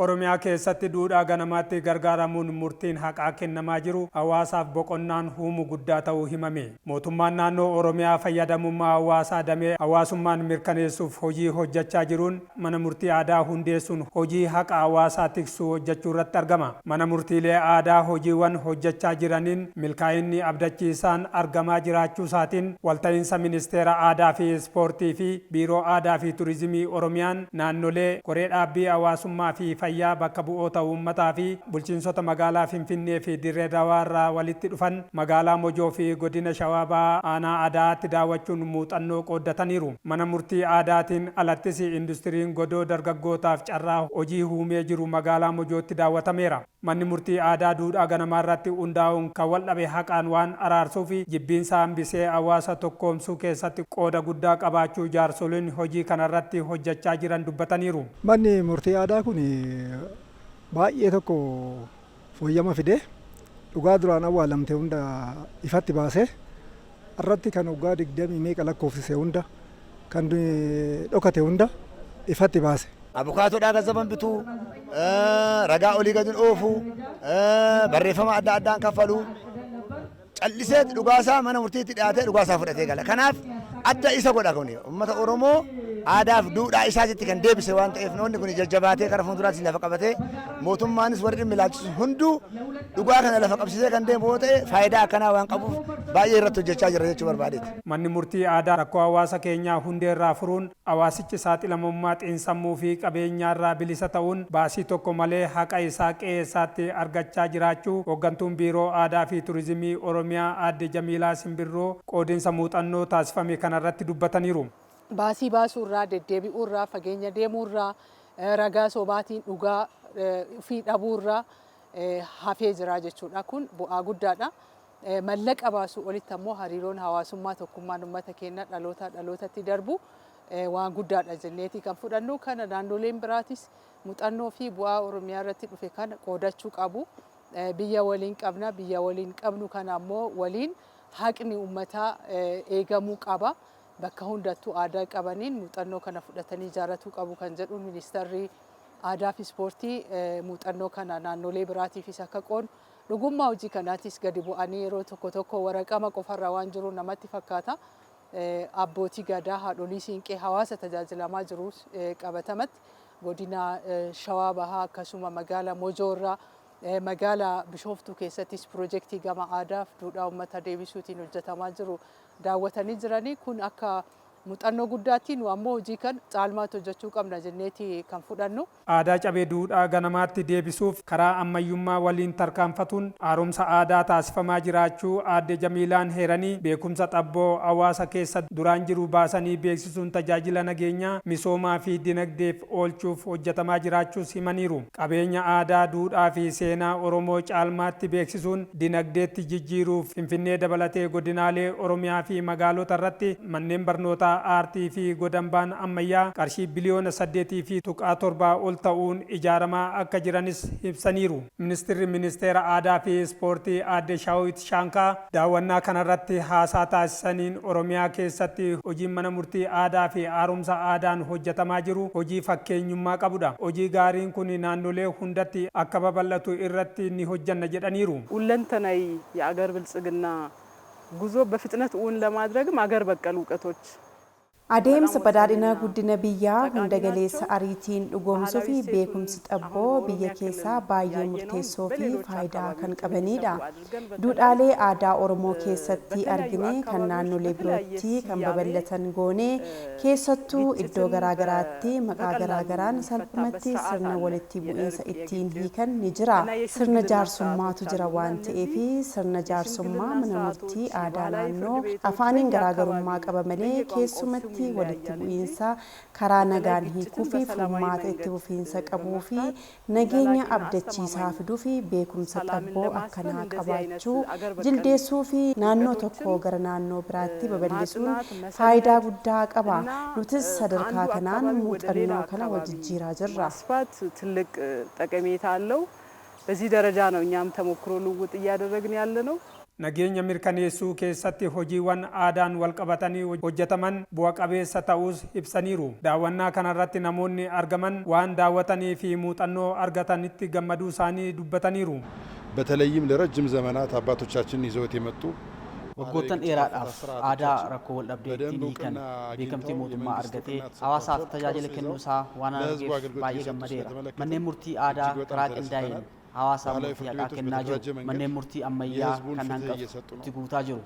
Oromiyaa keessatti duudhaa ganamaatti gargaaramuun murtiin haqaa kennamaa jiru hawaasaaf boqonnaan huumu guddaa ta'uu himame. Mootummaan Naannoo Oromiyaa fayyadamummaa hawaasaa damee hawaasummaan mirkaneessuuf hojii hojjachaa jiruun mana murtii aadaa hundeessuun hojii haqa hawaasaa tiksuu hojjachuurratti argama. Mana murtiilee aadaa hojiiwwan hojjachaa jiraniin milkaa'inni abdachiisaan argamaa jiraachuusaatiin walta'iinsa Ministeera Aadaa fi Ispoortii fi Biiroo Aadaa fi Turizimii Oromiyaan naannolee, Koree Dhaabbii Hawaasummaa fi Fayyaa bakka bu'oota uummataa fi bulchiinsota magaalaa Finfinnee fi Dirree Dawaarraa walitti dhufan magaalaa Mojoo fi Godina Shawaa Bahaa Aanaa Adaa'aatti daawwachuun muuxannoo qooddataniiru. Mana murtii aadaatiin alattis industiriin godoo dargaggootaaf carraa hojii huumee jiru magaalaa Mojootti daawwatameera. Manni murtii aadaa duudhaa ganamaarratti hundaa'uun kan waldhabe haqaan waan araarsuuf jibbiinsa hambisee hawaasa tokkoomsuu keessatti qooda guddaa qabaachuu jaarsoliin hojii kanarratti hojjechaa jiran dubbataniiru. Manni murtii aadaa kun baay'ee tokko fooyyama fide, dhugaa duraan awwaalamte hunda ifatti baase, irratti kan waggaa digdamii meeqa lakkoofsise hunda, kan dhokate hunda ifatti baase. Abukaatoodhaa gazzaban bituu, ragaa olii gadi oofu, barreeffama adda addaan kaffalu, callisee dhugaasaa mana murtiitti dhiyaatee dhugaasaa fudhatee gala. Kanaaf adda isa godha kuni uummata Oromoo aadaaf duudhaa isaatitti kan deebise waan ta'eef, namoonni kun jajjabaatee kara fuulduraatti lafa qabatee, mootummaanis warri dhimmi ilaalchisu hunduu dhugaa kana lafa qabsiisee kan deemu yoo ta'e, faayidaa akkanaa waan qabuuf baay'ee irratti hojjechaa jira jechuu barbaadeeti. Manni murtii aadaa rakkoo hawaasa keenyaa hundeerraa furuun hawaasichi saaxilamummaa xiinsammuu fi qabeenyaarraa bilisa ta'uun baasii tokko malee haqa isaa qe'ee isaatti argachaa jiraachuu Hooggantuun Biiroo Aadaa fi Turizimii Oromiyaa Aadde Jamiilaa Simbirroo qoodinsa muuxannoo taasifame kanarratti dubbataniiru. Baasii baasuurraa, deddeebi'uurraa, fageenya deemuurraa, ragaa sobaatiin dhugaa ofii dhabuurraa hafee jira jechuudha. Kun bu'aa guddaadha. Mallaqa baasuu olitti ammoo hariiroon hawaasummaa, tokkummaan uummata keenya dhalootaa dhalootatti darbu waan guddaadha jenneeti kan fudhannu. Kana naannoleen biraatis muuxannoo fi bu'aa Oromiyaa irratti dhufe kana qoodachuu qabu. Biyya waliin qabna. Biyya waliin qabnu kana ammoo waliin haqni uummataa eegamuu qaba. Bakka hundattuu aadaa qabaniin muuxannoo kana fudhatanii ijaarratuu qabu kan jedhuun, Ministeerri Aadaa fi Ispoortii muuxannoo kana naannolee biraatiifis akka qoodnu, dhugummaa hojii kanaatis gadi bu'anii yeroo tokko tokko waraqama qofarra waan jiru namatti fakkaata. Abbootii gadaa, haadholii siinqee, hawaasa tajaajilamaa jiru qabatamatti godina Shawaa Bahaa akkasuma magaala Mojoo irraa, magaala Bishooftuu keessattis piroojeektii gama aadaaf duudhaa uummata deebisuutiin hojjetamaa jiru daawwatanii jiranii. Kun akka muuxannoo guddaatti, nu ammoo hojii kan caalmaatti hojjechuu qabna jenneeti kan fudhannu. Aadaa cabe duudhaa ganamaatti deebisuuf karaa ammayyummaa waliin tarkaanfatuun haaromsa aadaa taasifamaa jiraachuu Aadde Jamiilaan heeranii, beekumsa xabboo hawaasa keessa duraan jiru baasanii beeksisuun tajaajila nageenyaa, misoomaa fi dinagdeef oolchuuf hojjetamaa jiraachuus himaniiru. Qabeenya aadaa, duudhaa fi seenaa Oromoo caalmaatti beeksisuun dinagdeetti jijjiiruuf Finfinnee dabalatee godinaalee Oromiyaa fi magaalota irratti manneen barnootaa aartii fi godambaan ammayyaa qarshii biliyoona 8.7 ol ta'uun ijaaramaa akka jiranis ibsaniiru. Ministirri Ministeera Aadaa fi Ispoortii Aadde Shaawit Shaankaa daawwannaa kanarratti haasaa taasisaniin, Oromiyaa keessatti hojiin mana murtii aadaa fi haaromsa aadaan hojjetamaa jiru hojii fakkeenyummaa qabudha. Hojii gaariin kun naannolee hundatti akka babal'atu irratti ni hojjanna jedhaniiru. ሁለንተናዊ የአገር ብልጽግና ጉዞ በፍጥነት እውን ለማድረግም አገር በቀል እውቀቶች Adeemsa badhaadhina guddina biyyaa hunda galeessa ariitiin dhugoomsuu fi beekumsi xabboo biyya keessaa baay'ee murteessoo fi faayidaa kan qabanidha. Duudhaalee aadaa Oromoo keessatti argine kan naannolee birootti kan babal'atan goonee, keessattuu iddoo garaagaraatti maqaa garaagaraan salphumatti sirna walitti bu'iinsa ittiin hiikan ni jira. Sirna jaarsummaatu jira waan ta'eef, sirna jaarsummaa mana murtii aadaa naannoo afaaniin garaagarummaa qaba malee, keessumatti walitti bu'iinsa karaa nagaan hiikuu fi furmaata itti fufiinsa qabuu fi nageenya abdachiisaa fiduu fi beekumsa xabboo akkanaa qabaachuu jildeessuu fi naannoo tokkoo gara naannoo biraatti babal'isuun faayidaa guddaa qaba. Nutis sadarkaa kanaan muuxannoo kana wal jijjiiraa jirra. ማስፋት ትልቅ ጠቀሜታ አለው። በዚህ ደረጃ ነው እኛም ተሞክሮ ልውውጥ እያደረግን ያለ ነው። Nageenya mirkaneessuu keessatti hojiiwwan aadaan walqabatanii hojjetaman bu'a qabeessa ta'uus ibsaniiru. Daawwannaa kanarratti namoonni argaman waan daawwatanii fi muuxannoo argatanitti gammaduu isaanii dubbataniiru. በተለይም ለረጅም ዘመናት አባቶቻችን ይዘውት የመጡ Waggoottan dheeraadhaaf aadaa rakkoo wal dhabdee ittiin hiikan beekamtii mootummaa argatee hawaasaaf tajaajila kennuusaa waan argeef baay'ee gammadeera. Manneen murtii aadaa karaa qindaa'een hawaasaaf murtii haqaa kennaa jiru. Manneen murtii ammayyaa kan hanqatu itti guutaa jiru.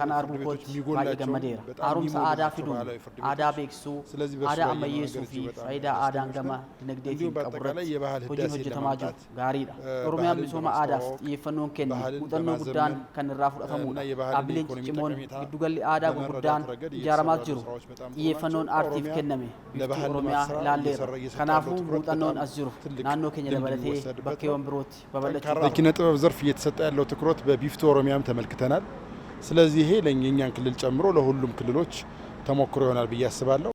Kana arguu kootti baay'ee gammadeera. Haaromsa aadaa fiduun aadaa beeksisuu, aadaa ammayyeessuu fi faayidaa aadaan gama dinagdeetiin qabu irratti hojiin hojjetamaa jiru gaariidha. Oromiyaan misooma aadaaf xiyyeeffannoon kenne muuxannoo guddaan kan irraa fudhatamudha. Dhaabbileen ciccimoon giddugalli aadaa gurguddaan ijaaramaa jiru. Xiyyeeffannoon aartiif kenname Biiftuu Oromiyaa ilaalleerra. Kanaafuu muuxannoon as jiru naannoo keenya dabalatee bakkeewwan birootti babal'achuu qaba. በኪነ ጥበብ ዘርፍ እየተሰጠ ያለው ትኩረት በቢፍቱ ኦሮሚያም ተመልክተናል። ስለዚህ ይሄ ለእኛን ክልል ጨምሮ ለሁሉም ክልሎች ተሞክሮ ይሆናል ብዬ አስባለሁ።